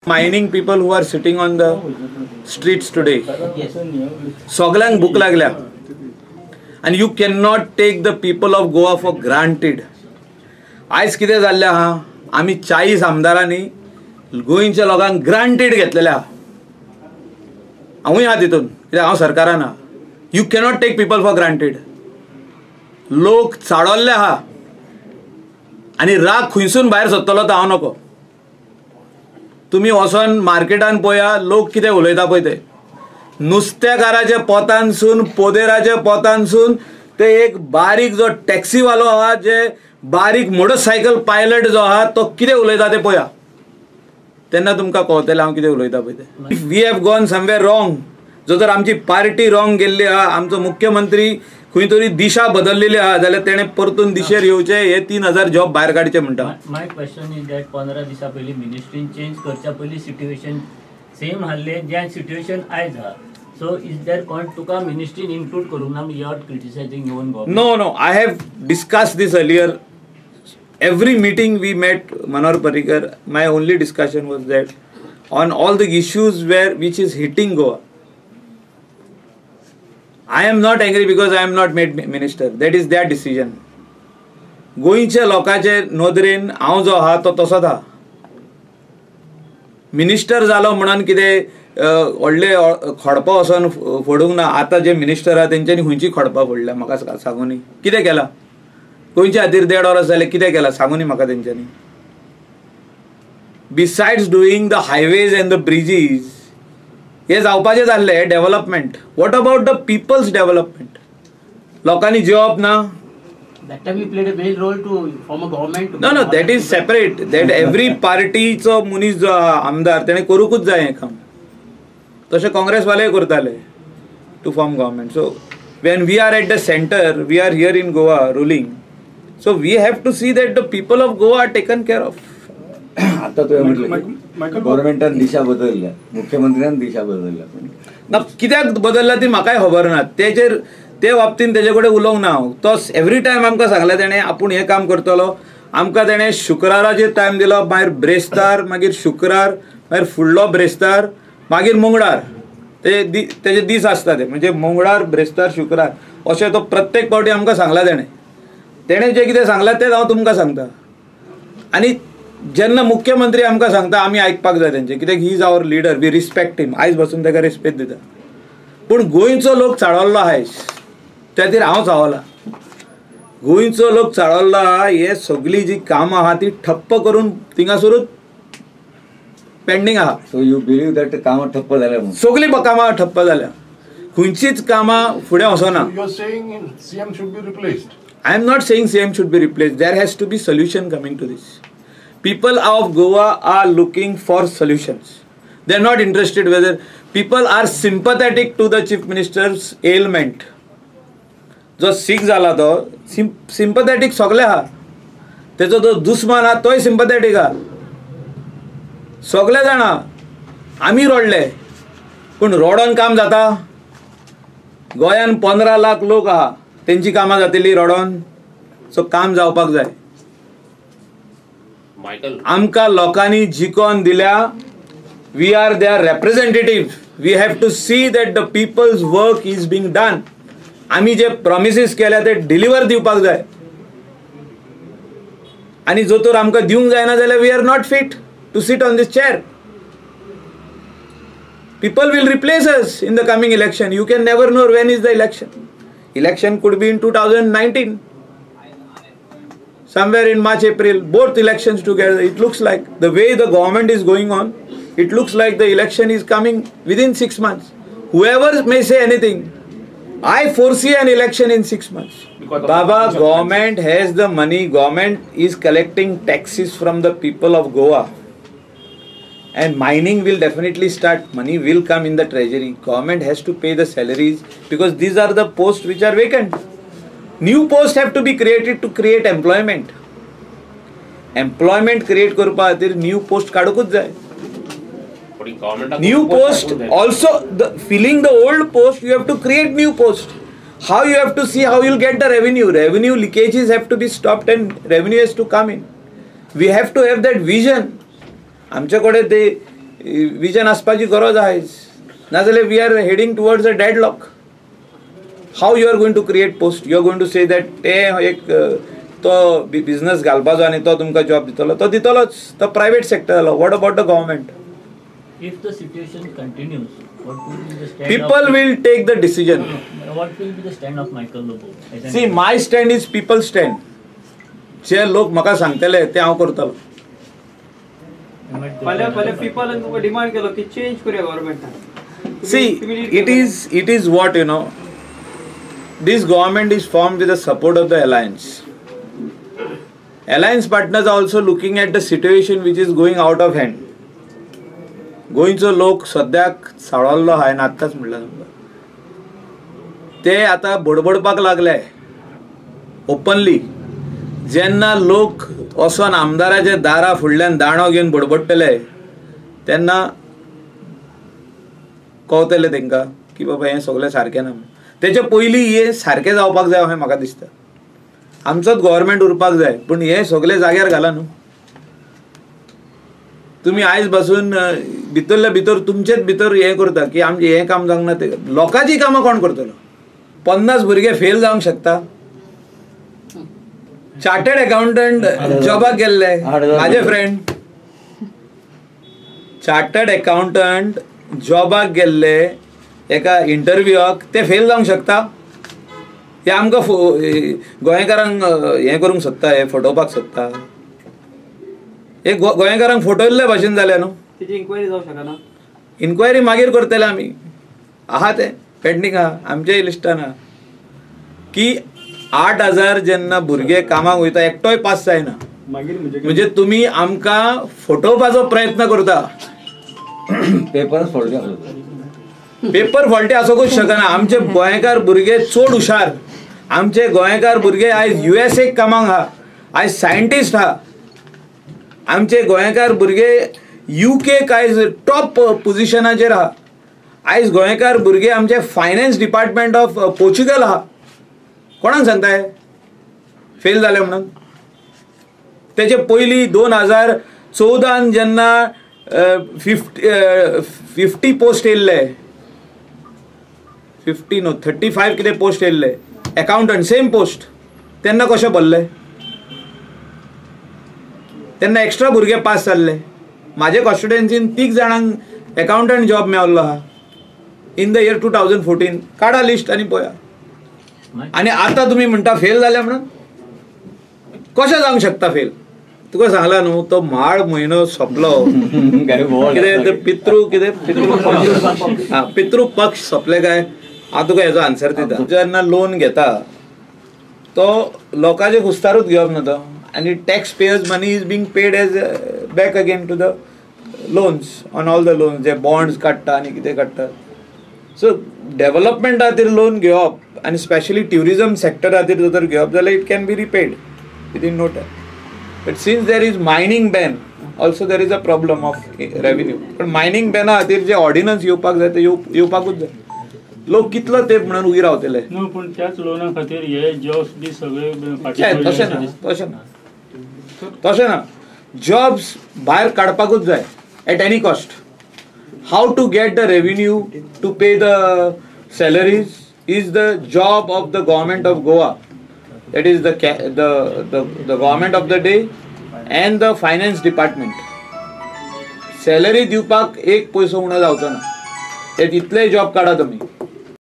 Mining people who are sitting on the streets today, सगळ्यांक भूक लागल्या आनी you can not take the people of Goa for granted. आयज कितें जाल्लें आहा, आमी 40 आमदारांनी गोंयच्या लोकांक ग्रांटेड घेतलेले आहा. हांवूय आहा तितून, कित्याक हांव सरकारान आहा. You cannot take people for granted. लोक चाळवल्ले आहा आनी राग खंयसून भायर सोदतलो तो हांव नको. तुमी वचोन मार्केटान पळया लोक कितें उलयता पळय ते. नुस्तेकाराच्या पोतानसून, पोदेराच्या पोतानसून ते एक बारीक जो टॅक्सीवालो आहा, जे बारीक मोटरसायकल पायलट जो आहा तो कितें उलयता ते पळया, तेन्ना तुमकां कळतलें हांव कितें उलयता पळय तें. If we have gone somewhere wrong, जो तर आमची पार्टी रॉंग गेल्ली आहा, आमचो मुख्यमंत्री खंय तरी दिशा बदललेली आहा जाल्यार तेणें परतून दिशेर येवचें, हे 3000 जॉब भायर काडचे म्हणटा. My question is that 15 दिसां पयलीं मिनिस्ट्रीन चेंज करच्या पयलीं सिट्युएशन सेम आहले जें सिट्युएशन आयज आहा. सो is there कोण तुका मिनिस्ट्रीन इन्क्लूड करूंक ना? You are criticising your own government. No no, I have discuss this earlier. Every meeting we met Manohar Parrikar, my only discussion was that on all the issues where which is hitting Goa. I am not angry because I am not made minister. That is their decision. गोंयच्या लोकांचे नदरेन हांव जो आहा तो तसोच आहा. Minister जालो म्हणून कितें व्हडले खडपां वचोन फोडूंक ना. आतां जे मिनिस्टर आहा तेंच्यांनी खंयची खडपां फोडल्या म्हाका सांगूनी? कितें केलां गोंयच्या खातीर? 1.5 वर्स जालें, कितें केलां सांगूनी म्हाका तेंच्यांनी? Besides doing the highways and the bridges, हे जावपाचें जाल्लें development. What about the people's development? लोकांनी जेवप ना. That time you played a main role to form a government. No no, that is separate. That every पार्टीचो मनीस जो आमदार तेणें करूंकूच जाय हें काम. तशें काँग्रेसवालेय करताले to form government. So when we are at the centre, we are here in Goa ruling, so we have to see that the people of Goa are taken care of. आता तुवें म्हटलें गव्हर्मेंटान दिशा बदलल्या, मुख्यमंत्र्यान दिशा बदलल्या. ना, कित्याक बदलल्या ती म्हाकाय खबर ना. तेजेर ते बाबतीन तेजे कडेन उलोवंक ना हांव. तो एवरी टायम आमकां सांगलें तेणें आपूण हें काम करतलो. आमकां तेणें शुक्राराचेर टायम दिलो, मागीर ब्रेस्तार, मागीर शुक्रार, मागीर फुडलो ब्रेस्तार, मागीर मंगळार. ते तेजे दीस आसता ते, म्हणजे मंगळार, ब्रेस्तार, शुक्रार अशें तो प्रत्येक फावटी आमकां सांगलां तेणें. तेणें जें कितें सांगलां तेंच हांव तुमकां सांगता. आनी जेन्ना मुख्यमंत्री आमकां सांगता आमी आयकपाक जाय तेंचें, कित्याक he is our leader, we respect him. आयज बसून ताका रेस्पेद दिता. पूण गोंयचो लोक चाळवल्लो आयज, त्या खातीर हांव चाळवला. गोंयचो लोक चाळवल्लो आहा. हे सगळीं जी कामां आहा ती ठप्प करून थिंगासरूच पेंडींग आहा. सो you believe that कामां ठप्प जाल्या? सगळीं कामां ठप्प जाल्या, खंयचीच कामां फुडें वचना. You are saying CM should be replaced? I am not saying CM should be replaced. There has to be solution coming to this. People of Goa are looking for solutions. They are not interested whether people are sympathetic to the chief minister's ailment. जो सीक जाला तो सिम्पथेटीक सगळे आहा, तेचो जो दुस्मान आहा तोय सिम्पथेटीक आहा. सगळे जाणा आमी रडले, पूण रडोन काम जाता? गोंयान 15 लाख लोक आहा, तेंची कामां जातली रडोन? सो काम जावपाक जाय. आमकां लोकांनी जिकोन दिल्या, we are their representative. We have to see that the people's work is being done. आमी जे प्रॉमिसीस केल्या ते डिलिव्हर दिवपाक जाय. आनी जो तर आमकां दिवंक जायना जाल्यार we are not fit to sit on this chair. People will replace us in the coming election. You can never know when is the election. Election could be in 2019, somewhere in March, April, both elections together. It looks like the way the government is going on, it looks like the election is coming within 6 months. Whoever may say anything, I foresee an election in 6 months. Baba, government has the money. Government is collecting taxes from the people of Goa. And mining will definitely start. Money will come in the treasury. Government has to pay the salaries because these are the posts which are vacant. New posts have to be created to create employment. Employment create करपा खातीर new post काडूंकूच जाय. New post also, the filling the old post, you have to create new post. How you have to see how you'll get the revenue. Revenue leakages have to be stopped and revenue has to come in. We have to have that vision. आमचे कडेन ते vision आसपाची गरज आयज, नाजाल्यार we are heading towards a deadlock. How you are going to create post? You are going to say that ते एक तो business घालपाचो आनी तो तुमकां जॉब दितलो, तो दितलोच, तो प्रायवेट सेक्टर जालो. What about the government? If the situation continues, what will be the stand? People will take the decision. No, what will be the stand of Michael Lobo? See, my stand is people stand. जे लोक म्हाका सांगतले ते हांव करतलो. पहिले people तुमकां demand केलो की चेंज करूया गव्हर्नमेंटान. See, it is what you know. This government is formed with the support of the alliance. Alliance partners are also looking at the situation which is going out of hand. गोंयचो लोक सद्याक साळवल्लो आहा आनी आत्ताच म्हणलें तुमकां, ते आतां बडबडपाक लागले ओपनली. जेन्ना लोक वचोन आमदाराच्या दारा फुडल्यान दांडो घेवन बडबडटले तेन्ना कळटलें तांकां की बाबा हें सगळें सारकें ना. तेचे पयलीं हें सारकें जावपाक जाय अशें म्हाका दिसता. आमचोच गव्हर्मेंट उरपाक जाय, पूण हें सगळें जाग्यार घाला न्हू. तुमी आयज बसून भितरल्या भितर तुमचेच भितर हें करता की आमचें हें काम जावंक ना, ते लोकांची कामां कोण करतलो? 50 भुरगे फेल जावंक शकता. चार्टर्ड अकाउंटंट जॉबाक गेल्ले म्हाजे फ्रेंड, चार्टर्ड अकाउंटंट जॉबाक गेल्ले एका इंटरव्यूआक, ते फेल जावंक शकता. हे आमकां गोंयकारांक हें करूंक सोदता, हें फटोवपाक सोदता. हे गोंयकारांक फटयल्ले भाशेन जालें न्हू. तेजी इन्क्वायरी जावंक शकना. इन्क्वायरी मागीर करतले आमी, आहा तें पेंडींग आहा आमच्याय लिस्टान आहा की 8,000 जेन्ना भुरगे कामाक वयता एकटोय पास जायना. म्हणजे तुमी आमकां फटोवपाचो प्रयत्न करता. पेपर फॉल्टे, पेपर फॉल्टे आसूंकूच शकना. आमचे गोंयकार भुरगे चड हुशार, आमचे गोंयकार भुरगे आयज USA कामाक आहा, आयज सायंटिस्ट आहा. आमचे गोंयकार भुरगे UK आयज टॉप पोजिशनाचेर आहा. आयज गोंयकार भुरगे आमचे फायनान्स डिपार्टमेंट ऑफ पोर्चुगल आहा. कोणाक सांगताय फेल जाले म्हणून? तेचे पयलीं 2014 जेन्ना 50 पोस्ट येयल्ले, 50 न्हू 35 कितें पोस्ट येयल्ले अकाउंटंट सेम पोस्ट, तेन्ना कशें भरले? तेन्ना एक्स्ट्रा भुरगे पास जाल्ले. म्हाजे कॉन्स्टिट्युएन्सीन 3 जाणांक अकाउंटंट जॉब मेळिल्लो आहा इन the year 2014. काडा लिस्ट आनी पळया. आनी आतां तुमी म्हणटा फेल जाले म्हणून? कशें जावंक शकता फेल? तुका सांगला न्हू, तो म्हाळ म्हयनो सोंपलो, कितें ते पितृ कितें पितृ पितृ पक्ष सोंपले काय हांव तुका हेजो आन्सर दिता. जेन्ना लोन घेता तो लोकांचे कुस्तारूच घेवप न्हू तो, आनी tax payers money is being paid as back again to the loans on all the loans, J bonds काडटा आनी कितें काडटा. सो डेवलपमेंटा खातीर लोन घेवप आनी स्पेशली ट्युरिजम सेक्टर खातीर जर घेवप जाल्यार it can be repaid within no time. But since there is mining ban also there is a problem of revenue. पण मायनींग बॅना खातीर जे ऑर्डिनन्स येवपाक जाय ते येवपाकूच जाय. लोक कितलो तेंप म्हणून उगी रावतले? न्हू, पूण त्याच लोना खातीर हे जॉब्स बी सगळे तशें ना, तशें ना, तशें ना. जॉब्स भायर काडपाकूच जाय at any cost. How to get the revenue to pay the salaries is the job of the government of Goa. That is the government of the day and the finance department. Salary दिवपाक एक पयसो उणो जावचो ना, ते तितलेय job काडा तुमी.